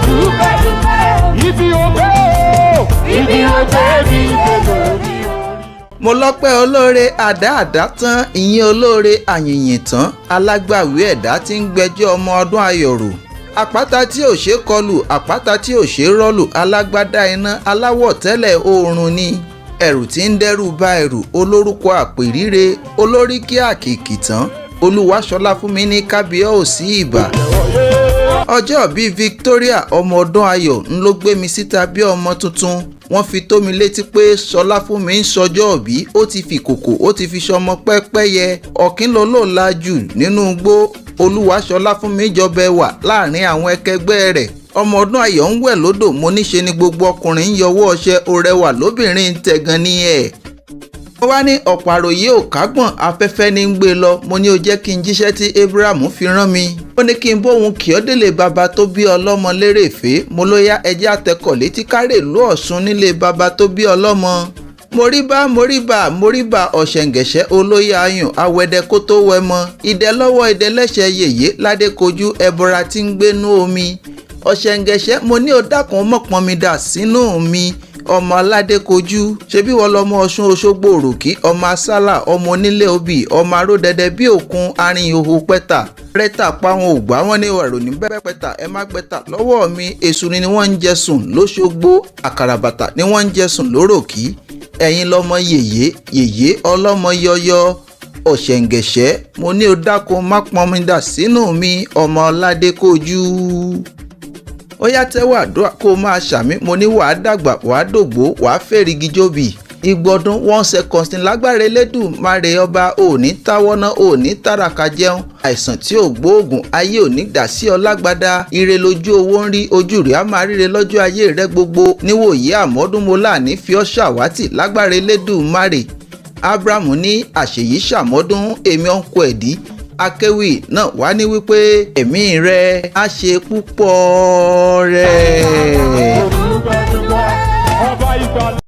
Dúpẹ́ dúpẹ́. Ibi ògbé o, ibi ògbé mi dé lórí orí. Mo lọ́pẹ́ olóore àdá àdá tán, ìyìn olóore àyìnyìn tán, alágbàwí ẹ̀dá tí ń gbẹ́jọ́ ọmọ ọdún ayọ̀rò, àpáta tí ò ṣe é kọlù, àpáta tí ò ṣe é rọ́lù, alágbádá iná aláwọ̀ tẹ́lẹ̀ oòrùn ni, ẹ̀rù tí ń dẹ́rù ba ẹ̀rù, olórúkọ àpèríre, olóríkì àkìkì tán, Olúwaṣọlá fún mi ní kábíyèsí ìbà. Ọjọ́ bíi Victoria ọmọ ọdún ayọ̀ ń ló gbé mi síta bí ọmọ tuntun. Wọ́n fi tó mi létí pé Ṣọlá fún mi ń sọjọ́ òbí. Ó ti fi kòkò, ó ti fi ṣọmọ pẹ́pẹ́yẹ ọ̀kín lọ́lọ́la jù nínú igbó. Olúwaṣọlá fún mi jọba ẹwà láàrin àwọn ẹkẹgbẹ́ rẹ̀. Ọmọ ọdún ayọ̀ ń wẹ̀ lódò, mo níṣe ni gbogbo ọkùnrin ń yọwọ́ ọṣẹ. Orẹwà lóbìnrin tẹ̀gàn ni ẹ̀. Mo wá ní ọ̀pọ̀ àròyé ò kágbọ̀n, afẹ́fẹ́ ní ń gbé lọ. Mo ní ó jẹ́ kí n jíṣẹ́ tí Abraham fi rán mi. Ó ní kí n bóun kí ọ́ délé bàbá tó bí ọlọ́mọ lérèfé. Mo ló yá, ẹjẹ́ àtẹkọ̀ létí kárè lú Ọ̀ṣun nílé bàbá tó bí ọlọ́mọ. Moríbá moríbá moríbá, ọ̀ṣẹ̀ǹgẹ̀ṣẹ̀ olóyè ayùn awẹ́dẹ kó tó wẹ mọ́ ìdẹ lọ́wọ́ ìdẹ lẹ́sẹ̀, yèyé ládékojú ẹbọra tí ń gbénú omi. Ọ̀ṣẹ̀ǹgẹ̀ṣẹ̀, mo ní ó dákun mọ́pọ́n mi dà sínú mi. Ọmọ aládékojú, ṣebí wọ́n lọ́mọ Ọ̀ṣun Òṣogbo òròkì, ọmọ asálà, ọmọ onílé obì, ọmọ aródẹdẹ bí òkun arìnhòhò pẹ́tà rẹ́tà páwọn ògbà wọn ní ọ̀rọ̀ ní bẹ́ẹ̀ pẹ́tà ẹ má gbẹ́tà lọ́wọ́ mi. Èṣù ni wọ́n ń jẹ sùn lóṣogbo, àkàràbàtà ni wọ́n ń jẹ sùn lóròkì. Ẹ̀yin lọ́mọ yèyé yèyé ọlọ́mọ yọyọ. Ọ̀ṣẹ̀ǹgẹ̀ṣẹ̀, mo ní o dákun má pọn mi dà sínú mi. Ọmọ aládékojú, ó yá, tẹ́wọ́ àdúrà kó o máa ṣàmì. Mo ní wàá dàgbà, wàá dògbó, wàá fèrègì jóbi. Ìgbọ̀dún 1 second ní lágbára Elédùmarè ọba. Òní táwọ́ná, òní tàràkà jẹun, àìsàn tí ò gbóògùn ayé òní dà sí ọ lágbádá. Ire lójú owó ń rí, ojú rẹ̀ á máa ríre lọ́jọ́ ayé rẹ gbogbo. Níwòyí àmọ́dún, mo láàní fi ọ́ ṣàwátì lágbára Elédùmarè. Abraham ní àṣeyí ṣàmọ́dún. Èmi ọ̀nkọ ẹ̀dí akéwì náà wá ní wípé ẹ̀mí rẹ̀ á ṣe púpọ̀ rẹ̀. Dúpẹ́ dúpẹ́, ọba ìgbàlà.